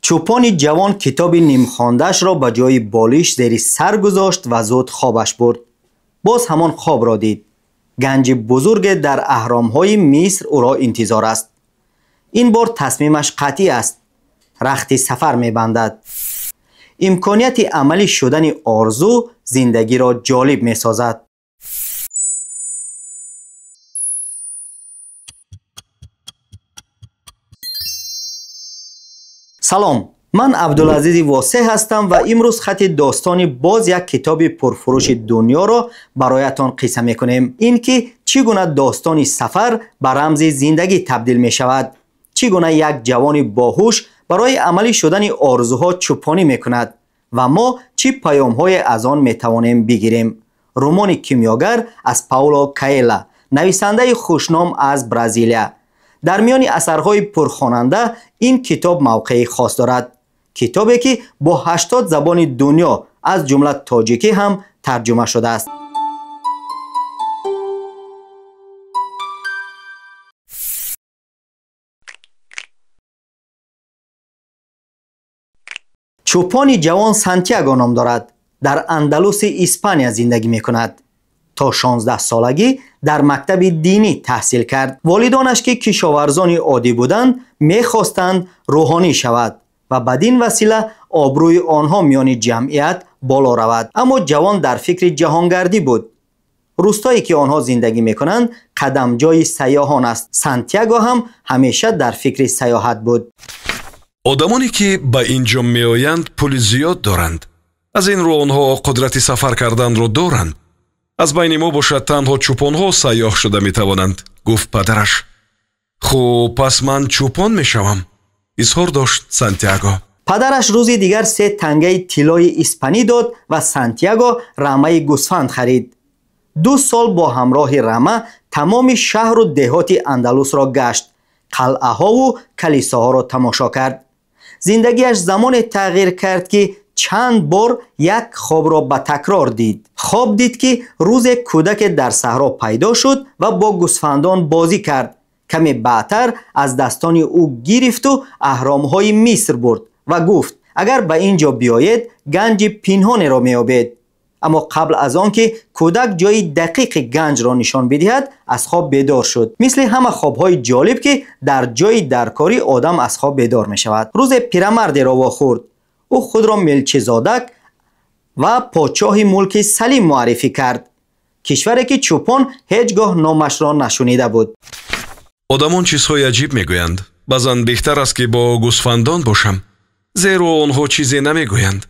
Чӯпони ҷавон китоби нимхондаашро ба ҷои болиш зери сар гузошт ва зуд хобаш бурд. Боз ҳамон хобро дид. Ганҷи бузурге дар аҳромҳои Миср ӯро интизор аст. Ин бор тасмимаш қатъӣ аст. Рахти сафар мебандад. Имконияти амалӣ шудани орзу зиндагиро ҷолиб месозад. Салом, ман Абдулазизи Восеъ ҳастам ва имрӯз хати достони боз як китоби пурфурӯши дунёро бароятон қисса мекунем. Ин ки чӣ гуна достони сафар ба рамзи зиндагӣ табдил мешавад, чӣ гуна як ҷавони боҳуш барои амалӣ шудани орзуҳо чӯпонӣ мекунад ва мо чӣ паёмҳое аз он метавонем бигирем. Романи «Кимиёгар» аз Пауло Коэло, нависандаи хушном аз Бразилия. Дар миёни асарҳои пурхонанда ин китоб мавқеи хос дорад. Китобе ки бо 80 забони дунё аз ҷумла тоҷикӣ ҳам тарҷума шудааст. Чӯпони ҷавон Сантьяго ном дорад. Дар Андалуси Испания зиндагӣ мекунад. То 16 солагӣ дар мактаби динӣ таҳсил кард. Волидонаш ки кишоварзони оддӣ буданд, мехостанд рӯҳонӣ шавад ва бадин васила обрӯи онҳо миёни ҷамъият боло равад. Аммо ҷавон дар фикри ҷаҳонгардӣ буд. Рӯстое ки онҳо зиндагӣ мекунанд, қадамҷои сайёҳон аст. Сантьяго ҳам ҳамеша дар фикри сайёҳат буд. Одамоне ки ба ин ҷо меоянд пули зиёд доранд. Аз ин рӯ онҳо қудрати сафар карданро доранд. Аз байни мо бошад танҳо чӯпонҳо сайёҳ шуда метавонанд, гуфт падараш. Хуб, пас ман чӯпон мешавам, изҳор дошт Сантьяго. Падараш рӯзи дигар 3 тангаи тиллои испанӣ дод ва Сантьяго рамаи гӯсфанд харид. 2 сол бо ҳамроҳи рама тамоми шаҳру деҳоти Андалусро гашт, қалъаҳову калисоҳоро тамошо кард. Зиндагиаш замоне тағйир кард ки чанд бор як хобро ба такрор дид. Хоб дид ки рӯзе кӯдаке дар саҳро пайдо шуд ва бо гӯсфандон бозӣ кард. Каме баъдтар аз дастони ӯ гирифту аҳромҳои Миср бурд ва гуфт: агар ба ин ҷо биёед, ганҷи пинҳонеро меёбед. Аммо қабл аз он ки кӯдак ҷои дақиқи ганҷро нишон бидиҳад, аз хоб бедор шуд. Мисли ҳама хобҳои ҷолиб ки дар ҷои даркорӣ одам аз хоб бедор мешавад. Рӯзе пирамардеро вохӯрд. Ӯ худро Мелчизодак ва подшоҳи мулки Салим муаррифӣ кард, кишваре ки чӯпон ҳеҷ гоҳ номашро нашунида буд. Одамон чизҳои аҷиб мегӯянд. Баъзан беҳтар аст ки бо гӯсфандон бошам, зеро онҳо чизе намегӯянд.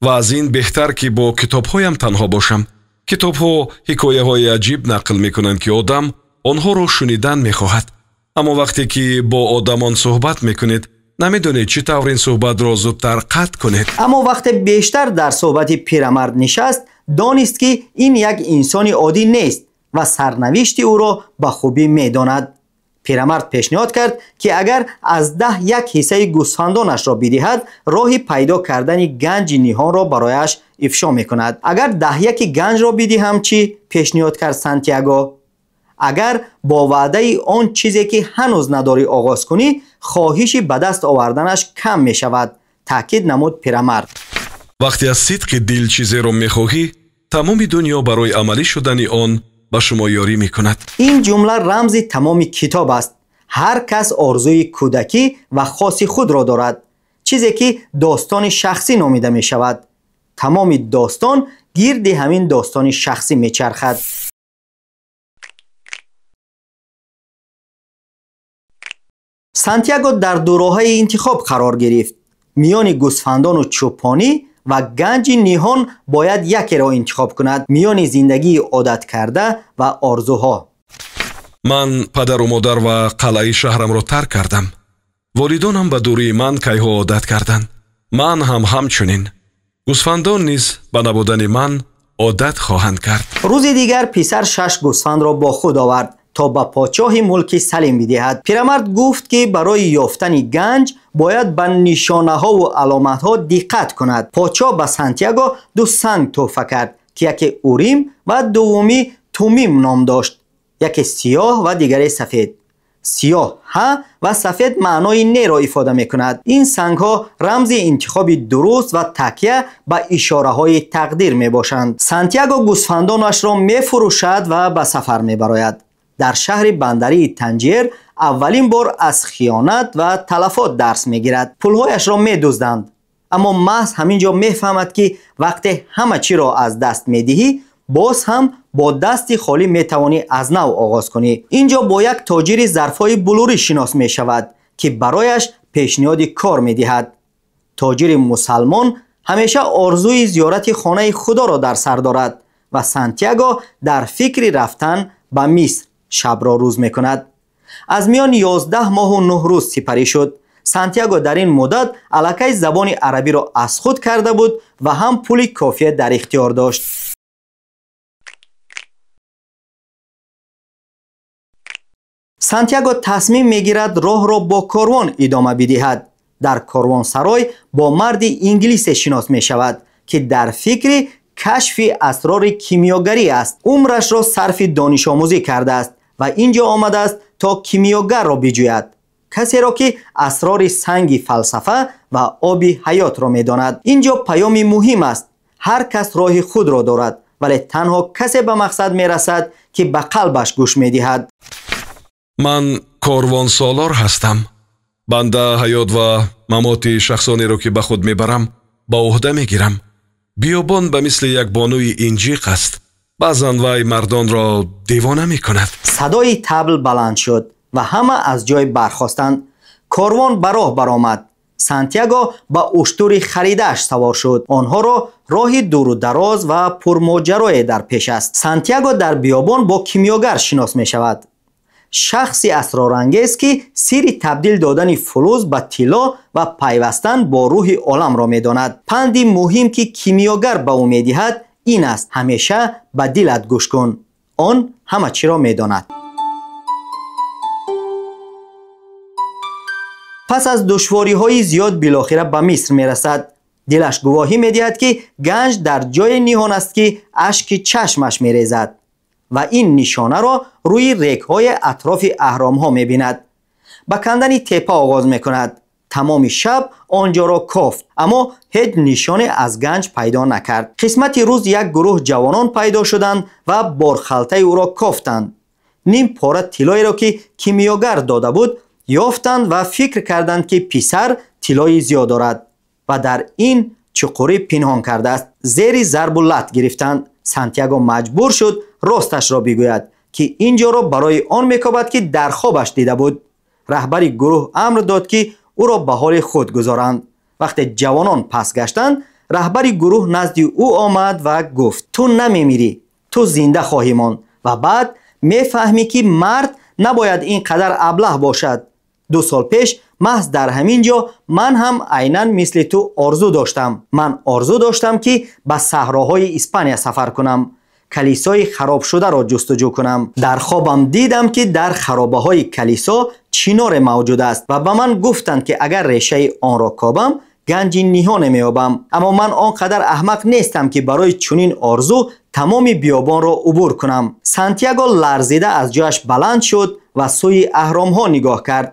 Ва аз ин беҳтар ки бо китобҳоям танҳо бошам. Китобҳо ҳикояҳои аҷиб нақл мекунанд ки одам онҳоро шунидан мехоҳад. Аммо вақте ки бо одамон суҳбат мекунед, намедонед чӣ тавр ин суҳбатро зудтар қатъ кунед. Аммо вақте бештар дар суҳбати пирамард нишаст, донист ки ин як инсони оддӣ нест ва сарнавишти ӯро ба хубӣ медонад. Пирамард пешниҳод кард ки агар аз 10 як ҳиссаи гӯсфандонашро бидиҳад, роҳи пайдо кардани ганҷи ниҳонро барояш ифшо мекунад. Агар 10 ганҷро бидиҳам чӣ? Пешниҳод кард Сантьяго. Агар бо ваъдаи он чизе ки ҳанӯз надорӣ оғоз кунӣ, хоҳиши ба даст оварданаш кам мешавад, таъкид намуд пирамард. Вақте аз сидқи дил чизеро мехоҳӣ, тамоми дунё барои амалӣ шудани он ба шумо ёрӣ мекунад. Ин ҷумла рамзи тамоми китоб аст. Ҳар кас орзуи кӯдакӣ ва хоси худро дорад, чизе ки достони шахсӣ номида мешавад. Тамоми достон гирди ҳамин достони шахсӣ мечархад. Сантьяго дар дуроҳаи интихоб қарор гирифт. Миёни гӯсфандону чӯпонӣ ва ганҷи ниҳон бояд якеро интихоб кунад, миёни зиндагии одаткарда ва орзуҳо. Ман падару модар ва қалъаи шаҳрамро тарк кардам. Волидонам ба дурии ман кайҳо одат карданд. Ман ҳам ҳамчунин. Гӯсфандон низ ба набудани ман одат хоҳанд кард. Рӯзи дигар писар 6 гӯсфандро бо худ овард то ба подшоҳи мулки Салим бидиҳад. Пирамард гуфт ки барои ёфтани ганҷ бояд ба нишонаҳову аломатҳо диққат кунад. Подшоҳ ба Сантьяго 2 санг тӯҳфа кард ки яке Урим ва дуввумӣ Тумим ном дошт, яке сиёҳ ва дигаре сафед. Сиёҳ ҳа ва сафед маънои неро ифода мекунад. Ин сангҳо рамзи интихоби дуруст ва такя ба ишораҳои тақдир мебошанд. Сантьяго гӯсфандонашро мефурӯшад ва ба сафар мебарояд. Дар шаҳри бандарии Танҷер аввалин бор аз хиёнат ва талафот дарс мегирад. Пулҳояшро медузданд. Аммо маҳз ҳамин ҷо мефаҳмад, ки вақте ҳама чиро аз даст медиҳӣ, боз ҳам бо дасти холӣ метавонӣ аз нав оғоз кунӣ. Ин ҷо бо як тоҷири зарфҳои булурӣ шинос мешавад, ки барояш пешниҳоди кор медиҳад. Тоҷири мусалмон ҳамеша орзуи зиёрати хонаи худоро дар сар дорад ва Сантьяго дар фикри рафтан ба Миср шабро рӯз мекунад. Аз миёни 11 моҳу 9 рӯз сипарӣ шуд. Сантьяго дар ин муддат аллакай забони арабиро аз худ карда буд ва ҳам пули кофия дар ихтиёр дошт. Сантьяго тасмим мегирад роҳро бо корвон идома бидиҳад. Дар корвонсарой бо марди инглисе шинос мешавад, ки дар фикри кашфи асрори кимиёгарӣ аст. Умрашро сарфи донишомӯзӣ кардааст ва ин ҷо омадааст то кимиёгарро биҷӯяд, касеро ки асрори санги фалсафа ва оби ҳаётро медонад. Ин ҷо паёми муҳим аст. Ҳар кас роҳи худро дорад, вале танҳо касе ба мақсад мерасад, ки ба қалбаш гӯш медиҳад. Ман корвонсолор ҳастам. Банда ҳаёт ва мамоти шахсонеро, ки ба худ мебарам, ба уҳда мегирам. Биёбон ба мисли як бонуи инҷиқ аст. Баъзан вай мардонро девона мекунад. Садои табл баланд шуд ва ҳама аз ҷой бархостанд. Корвон ба роҳ баромад. Сантьяго ба уштури харидааш савор шуд. Онҳоро роҳи дуру дароз ва пурмоҷарое дар пеш аст. Сантьяго дар биёбон бо кимиёгар шинос мешавад. Шахси асрорангез, ки сирри табдил додани фулӯз ба тилло ва пайвастан бо рӯҳи оламро медонад. Панди муҳим, ки кимиёгар ба ӯ медиҳад, ин аст: ҳамеша ба дилат гӯш кун. Он ҳама чиро медонад. Пас аз душвориҳои зиёд билохира ба Миср мерасад. Дилаш гувоҳӣ медиҳад, ки ганҷ дар ҷое ниҳон аст, ки ашки чашмаш мерезад ва ин нишонаро рӯи регҳои атрофи аҳромҳо мебинад. Ба кандани тепа оғоз мекунад. Тамоми шаб он ҷоро кофт, аммо ҳеҷ нишоне аз ганҷ пайдо накард. Қисмати рӯз як гурӯҳ ҷавонон пайдо шуданд ва борхалтаи ӯро кофтанд. Ним пора тиллоеро, ки кимиёгар дода буд, ёфтанд ва фикр карданд, ки писар тиллои зиёд дорад ва дар ин чуқурӣ пинҳон кардааст. Зери зарбу лат гирифтанд. Сантьяго маҷбур шуд росташро бигӯяд, ки ин ҷоро барои он мекобад, ки дар хобаш дида буд. Раҳбари гурӯҳ амр дод, ки ӯро ба ҳоли худ гузоранд. Вақте ҷавонон пас гаштанд, раҳбари гурӯҳ назди ӯ омад ва гуфт: ту намемирӣ, ту зинда хоҳӣ монд ва баъд мефаҳмӣ, ки мард набояд ин қадар аблаҳ бошад. 2 сол пеш маҳз дар ҳамин ҷо ман ҳам айнан мисли ту орзу доштам. Ман орзу доштам, ки ба саҳроҳои Испания сафар кунам, калисои харобшударо ҷустуҷӯ кунам. Дар хобам дидам, ки дар харобаҳои калисо чиноре мавҷуд аст ва ба ман гуфтанд, ки агар решаи онро кобам, ганҷи ниҳоне меёбам. Аммо ман он қадар аҳмақ нестам, ки барои чунин орзу тамоми биёбонро убур кунам. Сантьяго ларзида аз ҷояш баланд шуд ва сӯи аҳромҳо нигоҳ кард.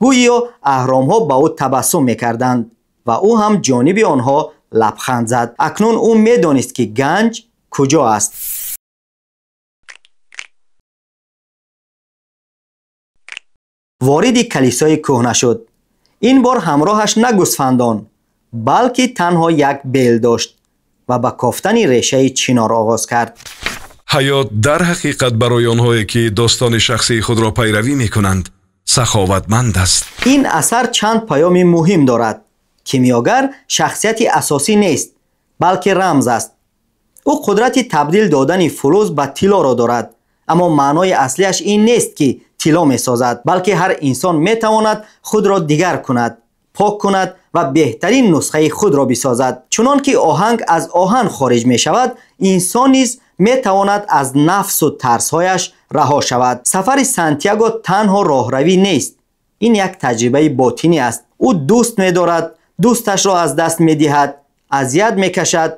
Гӯё аҳромҳо ба ӯ табассум мекарданд ва ӯ ҳам ҷониби онҳо лабханд зад. Акнун ӯ медонист, ки ганҷ куҷо аст. Вориди калисои кӯҳна шуд. Ин бор ҳамроҳаш на гӯсфандон, балки танҳо як бел дошт ва ба кофтани решаи чинор оғоз кард. Ҳаёт дар ҳақиқат барои онҳое, ки достони шахсии худро пайравӣ мекунанд, саховатманд аст. Ин асар чанд паёми муҳим дорад. Кимиёгар шахсияти асосӣ нест, балки рамз аст. Ӯ қудрати табдил додани фулӯз ба тиллоро дорад, аммо маънои аслиаш ин нест, ки тилло месозад, балки ҳар инсон метавонад худро дигар кунад, пок кунад ва беҳтарин нусхаи худро бисозад. Чунон ки оҳанг аз оҳан хориҷ мешавад, инсон низ метавонад аз нафсу тарсҳояш раҳо шавад. Сафари Сантьяго танҳо роҳравӣ нест. Ин як таҷрибаи ботинӣ аст. Ӯ дӯст медорад, дӯсташро аз даст медиҳад, азият мекашад,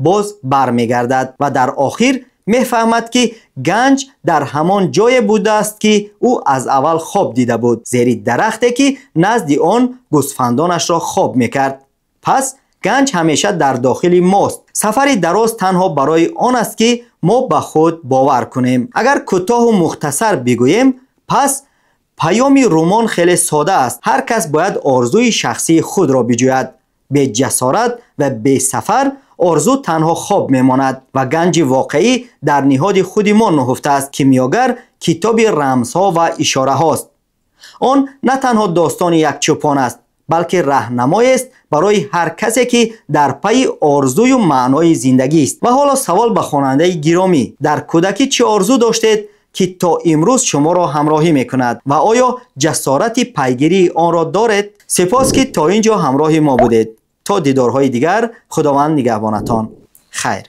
боз бармегардад ва дар охир Мефаҳмад, ки ганҷ дар ҳамон ҷое будааст, ки ӯ аз аввал хоб дида буд, зери дарахте, ки назди он гӯсфандонашро хоб мекард. Пас ганҷ ҳамеша дар дохили мост. Сафари дароз танҳо барои он аст, ки мо ба худ бовар кунем. Агар кӯтоҳу мухтасар бигӯем, пас паёми румон хеле сода аст. Ҳар кас бояд орзуи шахсии худро биҷӯяд. Беҷасорат ва бесафар орзу танҳо хоб мемонад ва ганҷи воқеӣ дар ниҳоди худи мо нуҳуфтааст. Кимиёгар китоби рамзҳо ва ишораҳост. Он на танҳо достони як чӯпон аст, балки раҳнамоест барои ҳар касе, ки дар пайи орзую маънои зиндагист. Ва ҳоло савол ба хонандаи гиромӣ: дар кӯдакӣ чӣ орзу доштед, ки то имрӯз шуморо ҳамроҳӣ мекунад, ва оё ҷасорати пайгирии онро доред? Сипос, ки то ин ҷо ҳамроҳи мо будед. То дидорҳои дигар, Худованд нигаҳбонатон. Хайр.